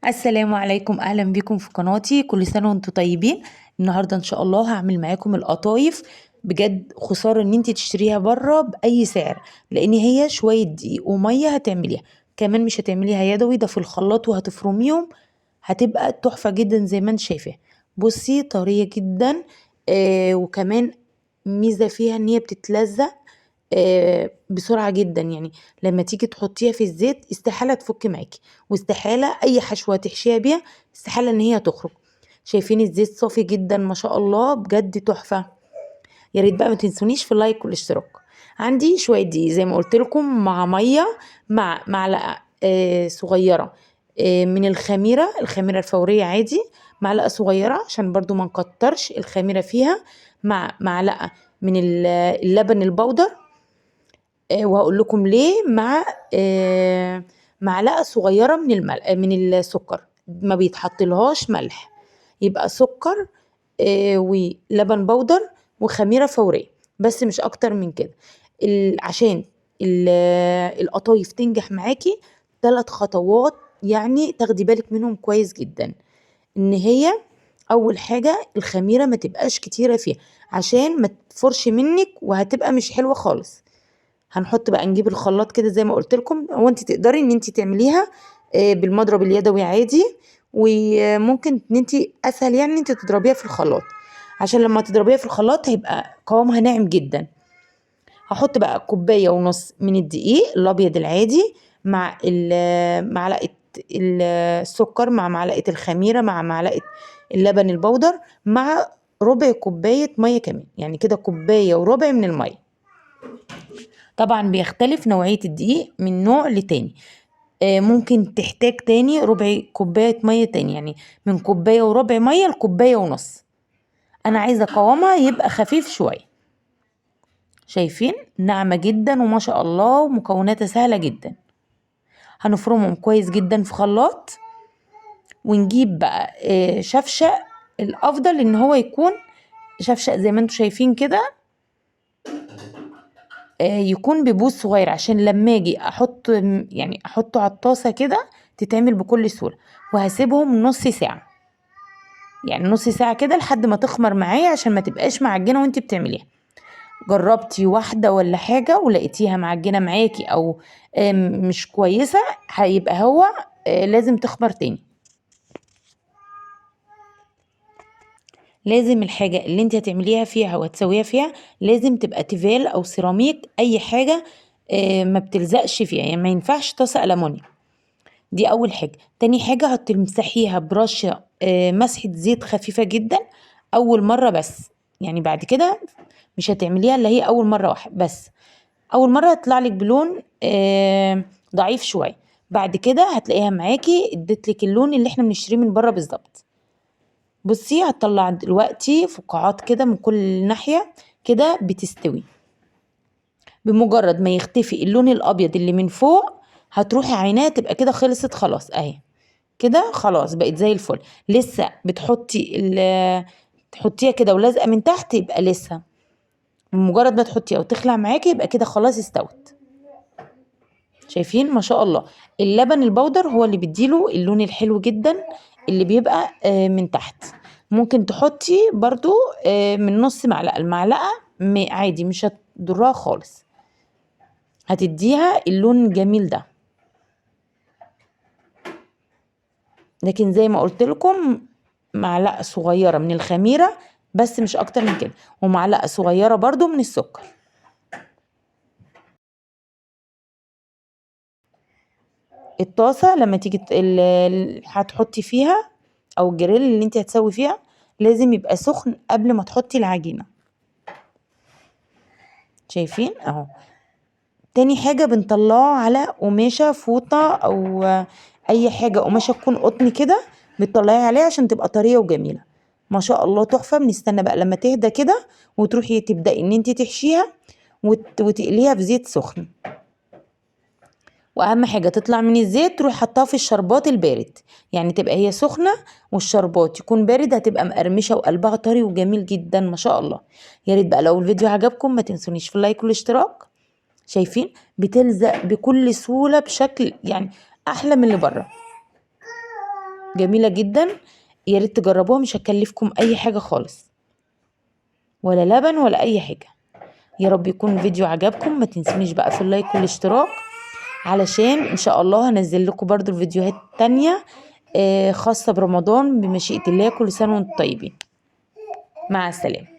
السلام عليكم، اهلا بكم في قناتي. كل سنة وانتم طيبين. النهارده ان شاء الله هعمل معاكم القطايف. بجد خسارة ان انت تشتريها بره باي سعر، لان هي شوية دقيق ومية هتعمليها، كمان مش هتعمليها يدوي، ده في الخلاط وهتفرميهم، هتبقى تحفة جدا زي ما انت شايفاها. بصي طرية جدا، وكمان ميزة فيها ان هي بتتلزق بسرعة جدا، يعني لما تيجي تحطيها في الزيت استحالة تفك معاكي، واستحاله اي حشوه تحشيها بيها استحالة ان هي تخرج. شايفين الزيت صافي جدا ما شاء الله، بجد تحفة. يا ريت بقى ما تنسونيش في اللايك والاشتراك. عندي شوية دقيق زي ما قلت لكم مع مية، مع معلقه صغيرة من الخميره، الخميره الفورية عادي، معلقه صغيرة عشان برضو ما نكترش الخميره فيها، مع معلقه من اللبن البودر، وهقول لكم ليه، مع معلقه صغيرة من الملح، من السكر، ما بيتحطلهاش ملح، يبقى سكر ولبن بودر وخميره فورية بس، مش اكتر من كده. عشان القطايف تنجح معاكي 3 خطوات يعني تاخدي بالك منهم كويس جدا. ان هي اول حاجة الخميره ما تبقاش كتيرة فيها عشان ما تفرش منك وهتبقى مش حلوة خالص. هنحط بقى، نجيب الخلاط كده زي ما قلت لكم، هو انت تقدري ان انت تعمليها بالمضرب اليدوي عادي، وممكن ان انت اسهل يعني ان انت تضربيها في الخلاط، عشان لما تضربيها في الخلاط هيبقى قوامها ناعم جدا. هحط بقى كوباية ونص من الدقيق الابيض العادي مع معلقه السكر، مع معلقه الخميره، مع معلقه اللبن البودر، مع ربع كوباية مية كمان، يعني كده كوباية وربع من المية. طبعا بيختلف نوعية الدقيق من نوع لتاني، ممكن تحتاج تاني ربع كوباية مية تاني، يعني من كوباية وربع مية لكوباية ونص. انا عايزة قوامها يبقى خفيف شوية. شايفين ناعمة جدا وما شاء الله، ومكوناتها سهلة جدا. هنفرمهم كويس جدا في خلاط، ونجيب بقى شفشق. الافضل ان هو يكون شفشق زي ما انتم شايفين كده، يكون ببوز صغير، عشان لما اجي احطه على الطاسه كده تتعمل بكل سهولة. وهسيبهم نص ساعة، يعني نص ساعة كده لحد ما تخمر معايا، عشان ما تبقاش معجنه وانت بتعمليها. جربتي واحدة ولا حاجة ولقيتيها معجنه معاكي او مش كويسة، هيبقى هو لازم تخمر تاني. لازم الحاجة اللي انت هتعمليها فيها وهتسويها فيها لازم تبقى تيفال او سيراميك، اي حاجة ما بتلزقش فيها، يعني ما ينفعش طاسه ألمونيا. دي اول حاجة. تاني حاجة هتمسحيها برشه، مسحه زيت خفيفة جدا اول مرة بس، يعني بعد كده مش هتعمليها الا هي اول مرة واحدة بس. اول مرة هتطلع لك بلون ضعيف شوية، بعد كده هتلاقيها معاكي اديت لك اللون اللي احنا بنشتريه من بره بالظبط. بصي هتطلع دلوقتي فقاعات كده من كل ناحية كده بتستوي. بمجرد ما يختفي اللون الابيض اللي من فوق هتروحي عيناها تبقى كده خلصت خلاص، اهي كده خلاص بقت زي الفل. لسه بتحطي تحطيها كده ولازقه من تحت يبقى لسه، بمجرد ما تحطيها وتخلع معاكي يبقى كده خلاص استوت. شايفين ما شاء الله. اللبن البودر هو اللي بيديله اللون الحلو جدا اللي بيبقى من تحت. ممكن تحطي برضو من نص معلقه المعلقة عادي، مش هتضرها خالص، هتديها اللون الجميل ده. لكن زي ما قلت لكم معلقه صغيرة من الخميره بس، مش اكتر من كده، ومعلقة صغيرة برضو من السكر. الطاسه لما تيجي هتحطي فيها او الجريل اللي انت هتسوي فيها لازم يبقى سخن قبل ما تحطي العجينة. شايفين اهو. تاني حاجة بنطلعه على قماشة فوطه او اي حاجة قماشة تكون قطن كده، بتطلعي عليها عشان تبقى طرية وجميلة ما شاء الله تحفة. بنستنى بقى لما تهدى كده وتروحي تبداي ان انت تحشيها وتقليها في زيت سخن. واهم حاجة تطلع من الزيت تروح حطها في الشربات البارد، يعني تبقى هي سخنة والشربات يكون بارد، هتبقى مقرمشه وقلبها طري وجميل جدا ما شاء الله. يا ريت بقى لو الفيديو عجبكم ما تنسونيش في اللايك والاشتراك. شايفين بتلزق بكل سهولة بشكل يعني احلى من اللي بره. جميلة جدا، يا ريت تجربوها، مش هتكلفكم اي حاجة خالص، ولا لبن ولا اي حاجة. يا رب يكون الفيديو عجبكم، ما تنسونيش بقى في ال like والاشتراك، علشان ان شاء الله هنزل لكم برضو الفيديوهات التانية خاصة برمضان بمشيئة الله. كل سنة وانتم طيبين، مع السلامة.